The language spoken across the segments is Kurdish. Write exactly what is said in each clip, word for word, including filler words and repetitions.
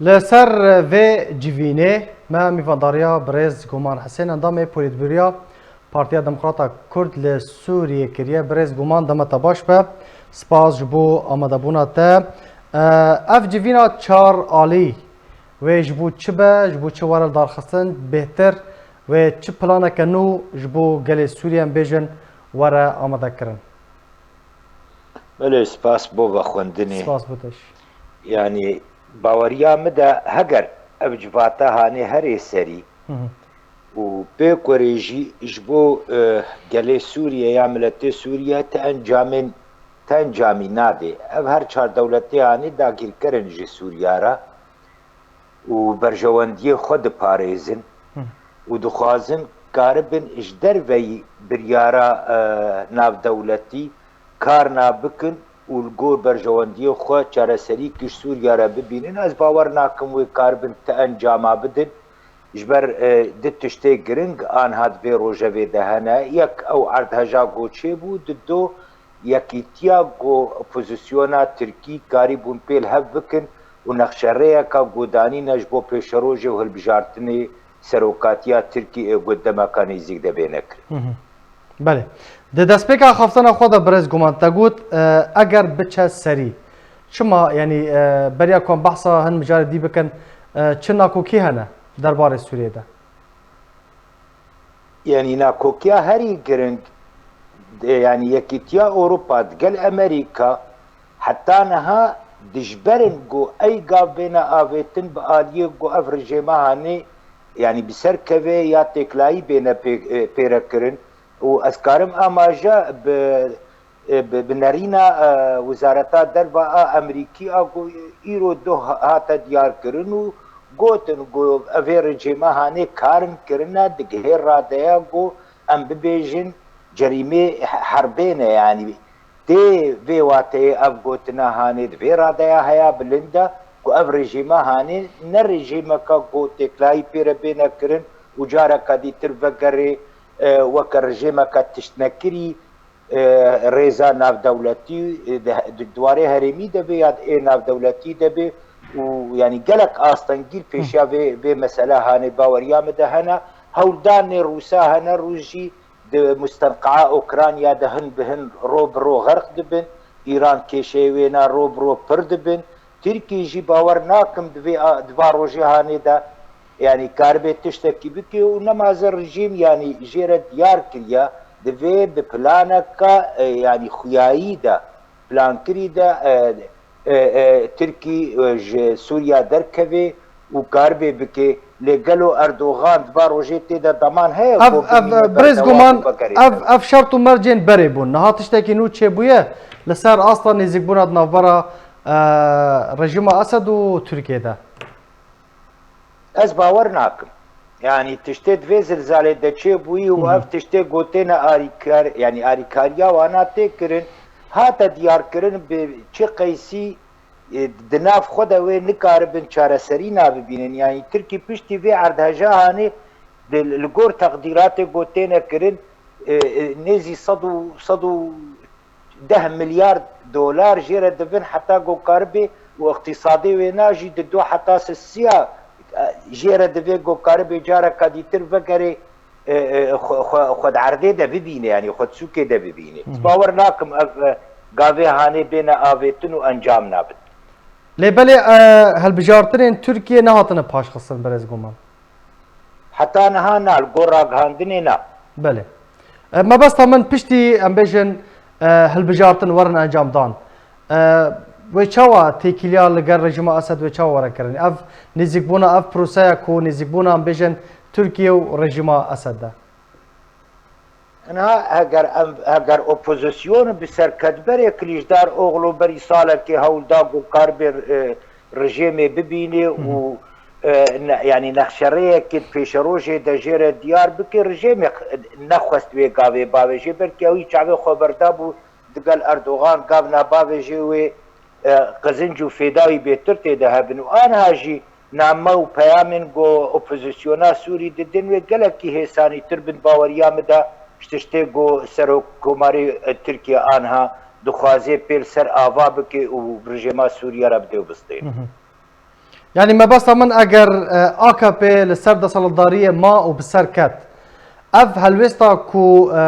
Li ser vê civînê me mîvandariya birêz Guman Hisên, endamê Polîtbûroya Partiya Demokrata Kurd li Sûriyê kiriye. Birêz Guman, dema te baş be. Spas ji bo amadebûna te. Ev civîna çar alî wê ji bo çi be, ji bo çi were lidarxistin, bêhtir wê çi planeke nû ji bo gelê Sûriye, em bêjin, were amadekirin? Belê, spas bo vexwendinê. Spas bo te jî. Yanî baweriya min de heger ev civata hanê herê serî û pê kurê jî ji bo gelê Sûriye ya miletê Sûriye ti encamên ti encamî nadê. Ev her çar dewletê hanê dagîrker in ji Sûriya re û berjewendiyê xwe diparêzin û dixwazin karibin ji derveyî biryara navdewletî karna bikin û li gor berjewendiyê xwe çareserî ji Sûriya re bibînin. Ez bawer nakim wê karibin ti encama bidin. Ji ber du tiştê giring anha di vê rojevê de hene. Yek ew erdheja goçê bû, di do yekîtiya ku opozisyona Tirkî karîbûn pê li hev bikin û nexşerêyeka ku danîne ji bo pêşerojê û hilbijartinê serokatiya Tirkî ê ku demeka nêzîk de bêne kirin. Belê. Di destpêka axaftina xwe de birêz Guman te got, eger biçe serî, çima, yanî beriya ku em behsa hin mijarê dî bikin, çi nakokî hene derbarê Sûriyê de? Yanî nakokiya herî giring, yanî Yekîtiya Ewropa digel Amerîka heta niha dijber in ku ey gav bêne avêtin bi aliyê ku ev rejêma hanê, yanî bi ser kevê ya têklayî bêne pê-, pêre kirin û ez karim amaje bi e, bi, bi nerîna, e, Wizareta Derve a Amerîkî a ku îro doh hate diyarkirin û gotin ku evê rejîma hanê karin kirine digihê radeya ku em bibêjin cerîmê he-, herbê ne, yanî tê vê wateyê ev gotina hanê di vê radeya heya bilind de ku ev rejîma hanê ne rejîmeka ku têklayî pê re bêne kirin û careka dîtir vegerê, e, weke rejîmeka tiştnekirî, e, rêza navdewletî, e, di, di warê herêmî de bê ya di ê navdewletî de bê û yanî gelek astengî li pêşiya vê, vê mesele hanê baweriya min de hene. Hewldanê Rûsa hene, Rûs jî di mustenqaa Ukrayna de hin bi hin ro bi ro xerq dibin. Îran kêşeyê wê na ro bi ro pir dibin. Tirkî jî bawer nakim di vê a-, di va rojê hanê de, yanî karibê tiştekî bike û nemaze rejîm, yanî jê re diyar kiriye, divê bi planeka, e, yanî xuyayî de, plankirî de, e, e, e, Tirkî, e, ji Sûriya derkeve û karibê bike. Lê gelo Erdogan di va rojê tê de deman heye Ev, ku ev, bimîne birêz berdewam Guman, û vegerê ev, ev şert û mercên berê bûn. Niha tiştekî nû çêbûye, li ser asta nêzîkbûna di navbera, e, rejîma Esed û Tirkiyê de? Ez bawer nakim. Yanî tiştê di vê zilzalê de çêbûyî û ev tiştê gotêne arîkar, yanî arîkariya wana tê kirin, hate diyarkirin bi çi qeysî, e, di nav xwe de wê nikaribin çareserî nabibînin. Yanî Tirkî piştî vê erdheja hanê di, li gor teqdîratê gotêne kirin, e, e, nêzî sed û, sed û deh milyar dolar jê re dibin heta ku karibê û iqtîsadê wê na jî di do heta sisiya, e, jê re divê ku karibê careka dîtir vegerê, e, e, xwe, xwe, xwe di erdê de bibîne, yanî xwe di sûkê de bibîne. Hı hı. Ez bawer nakim ev, e, gavê hanê bêne avêtin û encam nabin. Lê belê, e, hilbijartinên Tirkiyê nehatine paşxistin, birêz Guman? Heta niha na, li gor ragihandinê na. Belê. E, mebesta min piştî, em bêjin, e, hilbijartin werin encamdan. E, wê çawa têkiliya li gel rejîma Esed wê çawa were kirin? Ev nêzîkbûna, ev proseya ku nêzîkbûna, em bêjin, Tirkiye û rejîma Esed de? Niha heger em, heger opozîsyon bi serketberê Kilîcdar Oxlu berî salekê hewl da ku karibê, e, rejêmê bibînê û, e, ne, yanî nexşerêyekê di pêşerojê de jê re diyar bike, rejêmê nexwest wê gavê bavêjê, belkî ew î çavê xwe berdabû digel Erdogan, gavna bavêjê wê, e, qizinc û fêda wî bêtir tê de hebin û aniha jî name û peyamên ku opozîsyona Sûrî didin wê gelekî hêsanîtir bin baweriya min de ji tiştê ku Serokkomarê, e, Tirkiye aniha dixwaze pê li ser ava bike û rejêma Sûriye re bide û bistêne. Hı hı. Yanî mebesta min eger e, A K P li ser desthilatdariyê ma û bi ser ket, ev helwêsta ku e,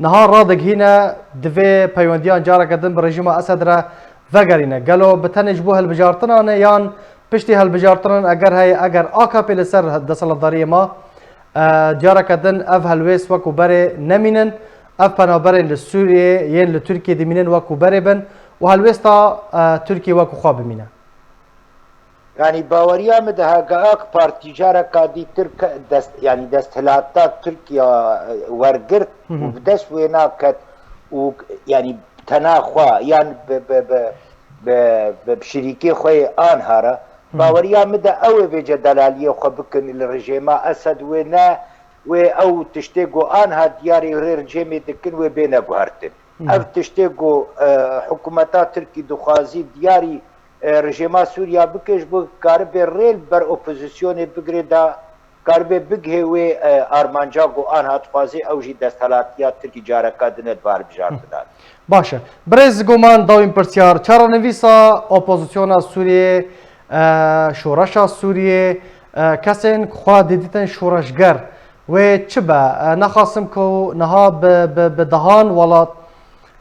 niha radigihîne divê peywendiyan careke din bi rejîma Esed re vegerîne. Gelo bi tenê ji bo hilbijartinan e yan piştî hilbijartinan eger heye, eger A K P li ser desthilatdariyê ma, e, careke din ev helwêst wekû berê nemînin, ev penaberên li Sûriyê yên li Tirkiyê dimînin wekû berê bin û helwêsta e, Tirkiyê wekû xwe bimîne. Yanî baweriya min de hege AK Partî careka dîtir ke-, dest, yanî desthilata Tirkiya e, wergirt Hı hı. û bi dest wê naket û yanî tena xwe yan bi, bi, bi, bi, bi, bi şirîkê xwe yê anha re, Hı hı. baweriya min de ew ê vêce delaliyê xwe bikin li rejêma Esed wê ne, wê ew tiştê ku anha diyarê rê rejêmê dikin wê bêne guhertin. Hı hı. Ev tiştê ku e, hikûmeta Tirkî dixwazî diyarî e, rejêma Sûriya bike ji bo karibê rê li ber opozîsyonê bigire da, karibê bigihê wê e, armanca ku anha dixwaze ew jî desthilatiya Tirkî careka din e di bar bijartinan. Baş e. Birêz Goman, dawîn pirsyar. Çarenivîsa opozîsyona Sûriyê, e, şoreşa Sûriyê, e, kesên ku xwe didîtin şoreşger, wê çi be? E, nexasim ku niha bi, bi, bi dehan welat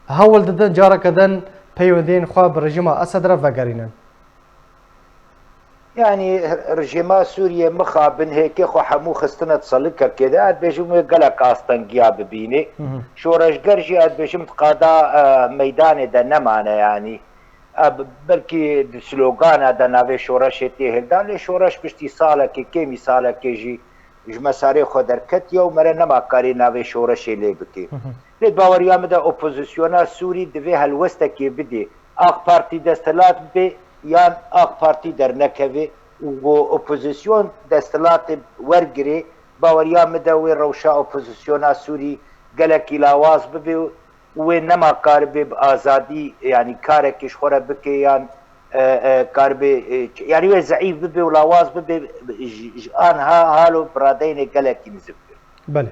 hewl didin careke din peywendiyên xwe bi rejîma Esed re vegerînin. Yanî rejîma Sûriyê mixabin hêkê xwe hemû xistine di selikekê de, ez dibêjim wê gelek astengiya bibînê. Hı hı. Şoreşger jî ez dibêjim di qada e, meydanê de nemane yanî. E, belkî di slogana de navê şoreşê tê hildan, lê şoreş piştî salekê, kêmî salekê jî ji mesarê xwe derketiye û mere nema karê navê şoreşê lê bike. Hı hı. Lê di baweriya min de opozisyona Sûrî divê helwestekê bidê. AK Partî desthilat bibe yan AK Partî dernekeve û ku opozisyon desthilatê wergirê, baweriya min de wê rewşa opozisyona Sûrî gelekî lawaz bibe û wê nema karibe bi azadî, yanî karekê ji xwe re bike yan e, e, karibe, e, ç-, yanî wê zeîf bibe û lawaz bibe, ji, ji anha halo bi radeyinê gelekî nizik be. Belê.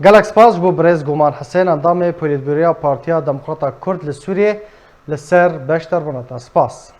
Gelek spas ji bo birêz Goman Hisên, endamê Polîtbûroya Partiya Demokrata Kurd li Sûriyê li ser beşdarbûna te. Spas.